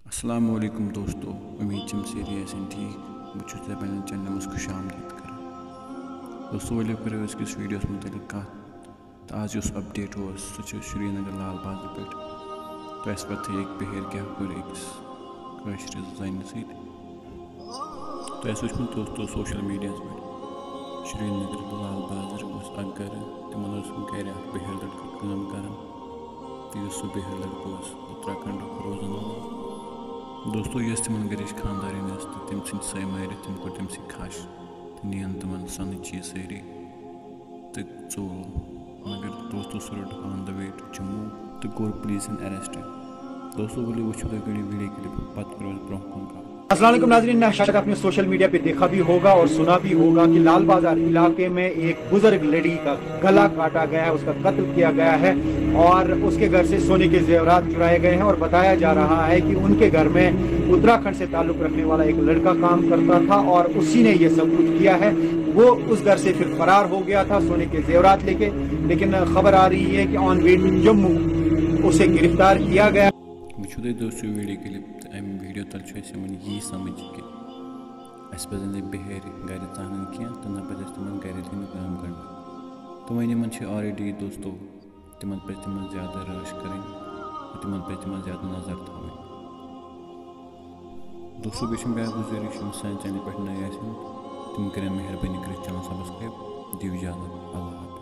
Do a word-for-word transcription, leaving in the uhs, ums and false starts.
السلام علیکم دوستو، امید چھم سٲری آسن ٹھیک۔ بہٕ چھُس تۄہہِ پننٮ۪ن چینلہِ منٛز خوش آمدید کران۔ دوستو، ؤلِو کرو أزکِس ویڈیوس مُتعلق کتھ۔ تہٕ آز یُس اپڈیٹ اوس، سُہ چھُ شرینگر لال بازرٕ پٮ۪ٹھ۔ تۄہہِ آسہِ پتہٕے أکۍ بِہٲرۍ کیٛاہ کوٚر أکِس کٲشرِس زنہِ سۭتۍ۔ تۄہہِ آسہِ وٕچھمُت دوستو سوشل میڈیاہس پٮ۪ٹھ، شرینگر لال بازر اوس اکھ گرٕ، تِمن اوس گرِ اکھ بِہٲرۍ لڑکہٕ کٲم کران۔ تہٕ یُس سُہ بِہٲرۍ لڑکہٕ اوس اتراکھنڈُک روزن وول۔ دوستو، یۄس تِمن گرِچ خاندارِنۍ ٲس تہٕ تٔمۍ ژھٕنۍ سۄے مٲرِتھ، تٔمۍ کوٚر تٔمۍ سۭتۍ کھش تہٕ نِین تِمن سۄنٕکۍ چیٖز سٲری تہٕ ژوٚل۔ مگر دوستو، سُہ روٚٹُکھ on the way to Jammu تہٕ کوٚر پُلیٖسن arrest۔ دوستو، ؤلِو وٕچھِو تُہۍ گۄڈٕ یہِ video clip، پتہٕ کرو أسۍ برٛونٛہہ کُن کتھ۔ السلام علیکم ناظرین، شاید آپ نے سوشل میڈیا پہ دیکھا بھی ہوگا اور سنا بھی ہوگا کہ لال بازار علاقے میں ایک بزرگ لڑی کا گلا کاٹا گیا ہے، اس کا قتل کیا گیا ہے اور اس کے گھر سے سونے کے زیورات چرائے گئے ہیں اور بتایا جا رہا ہے کہ ان کے گھر میں اتراکھنڈ سے تعلق رکھنے والا ایک لڑکا کام کرتا تھا اور اسی نے یہ سب کچھ کیا ہے۔ وہ اس گھر سے پھر فرار ہو گیا تھا سونے کے زیورات لے کے، لیکن خبر آ رہی ہے کہ on way to جموں اسے گرفتار کیا گیا۔ وٕچھِو تُہۍ دوستو video clip، تہٕ اَمہِ video تل چھُ اَسہِ یِوان یی سمجھ کہِ اَسہِ پَزِ نہٕ بِہٲرۍ گرِ ژانٕنۍ کینٛہہ تہٕ نہ پَزِ اَسہِ تِمن گرِ دِنۍ کٲم کَرنہٕ۔ تہٕ وۄنۍ یِمن چھِ already دوستو، تِمن پَزِ تِمن زیادٕ رٲچھ کَرٕنۍ تہٕ تِمن پَزِ تِمن زیادٕ نظر تھاوٕنۍ۔ دوستو، بیٚیہِ چھِ مےٚ بیٛاکھ گُزٲرِش، یِم سانہِ channel پٮ۪ٹھ نٔے آسن، تِم کٔرِو مہربٲنی کٔرِتھ channel subscribe، دِیِو اجازت، اللہ حافظ۔